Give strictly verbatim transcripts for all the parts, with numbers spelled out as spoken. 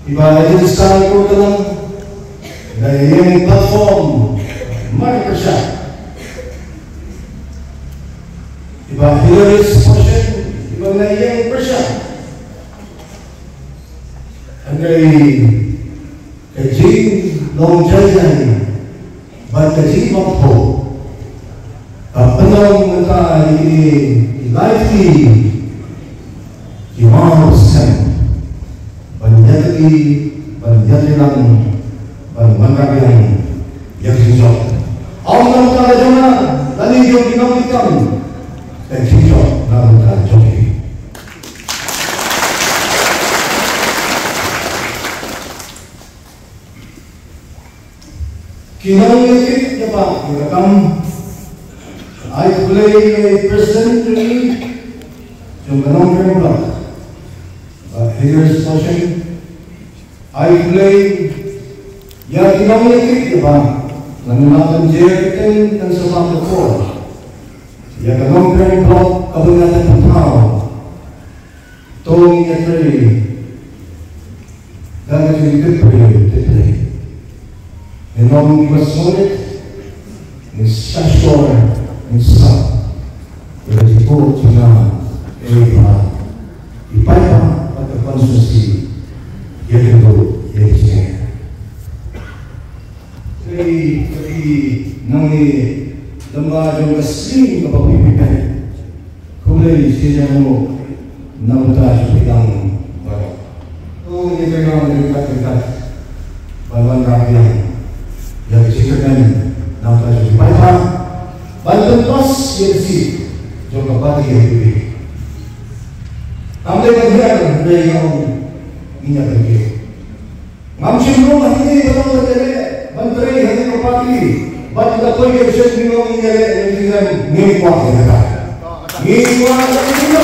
Iba Edwin Star Kurtalang, na ïing platform, mar pyrshah. Iba Hilarius Passion, iba na ïing pyrshah. Hynrei ka jinglong jai jai bad ka jingbamthoh ka pynlong mynta ïa kine ki lai tylli ki mawsem ban ïatylli, ban ïatreilang, ban wanrah biang ïa ka jingjop. Ym na bynta ka jong nga lane jong ki nongkitkam, ka jingjop na bynta jong ki. Ki nongïakit ïa ba ïa ka kam. Ai khublei ïa i President jong ngi, jong ka Nongkrem Block, Bah Hilarius Passion. Ai khublei ïa ki nongïakit ïa ba ngan ym lah ban jer kyrteng, kan sa bang ka por. Ïa ka Nongkrem Block kaba ngi la pynpaw. To ngin ïatrei da ka jingtip briew tip briew. Ngin ym ïohsngew, ngin sa shor, ngin sa. Ïa ka jingkut jingkam, eh, ba i paidbah bad ka constituency ïa ka jingkut, ïa ka jingkut. Khublei ïa phi nangne lyngba jong ka sngi kaba phi phi peit. Khublei shibun na bynta jong phi tang baroh. To ngin ïa pynlong ryngkat ryngkat ban wanrah biang ïa ka jingkyrmen na bynta jong phi paidbah ban pynpas ïa ka seat jong ka party N P P. Kam dei ban hiar hynrei ïa ong ngin ïa pynlong. Ngam shym rung hangne ban ong ban ïaleh ban trei ha kane ka party. Bad ka poi ka shet ngi ong ngi ïaleh ngi ïaleh ngi kwah ïa kata. Ngi kwah ïa kata.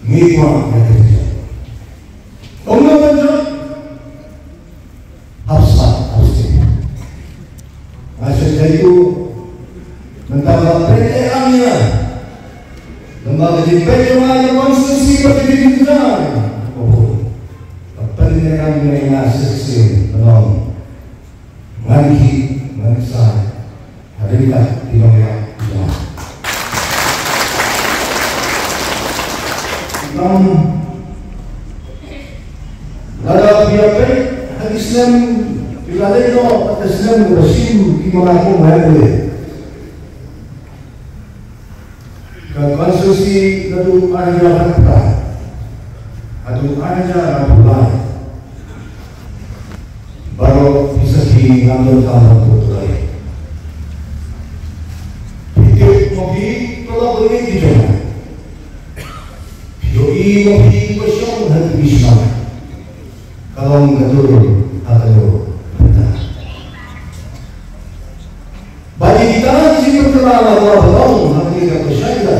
Ngi kwah ïa kata. Ong ngi ban jop. Hap sah, hap sah. Nga shu jai u mynta ka peit eh ang ïa. Lem bad ka jingpeit jong nga ïa ka constituency bad ka jingkynjah. Ka peit eh ang ïa nga shisien, ka long ngan khih ngan sa. Hadien ka ki nongïalam. Lada phi ïa peit ha ki snem, phi la leit noh ha ki snem ba shim ki mala kum ha ïa. Ka constituency naduh ar hajar khatphra haduh ar hajar arphew lai. Baroh phi sakhi ngam donkam ban pyntrei. Phi tip ma phi paralok ba ïeit ki jong nga. Phi ïohi ma phi ba shong ha ki bishna. Ka long ka dur ha ka dur. Ba ïa kita ki jingpynkylla la ba long ha kane ka pyrshah ïa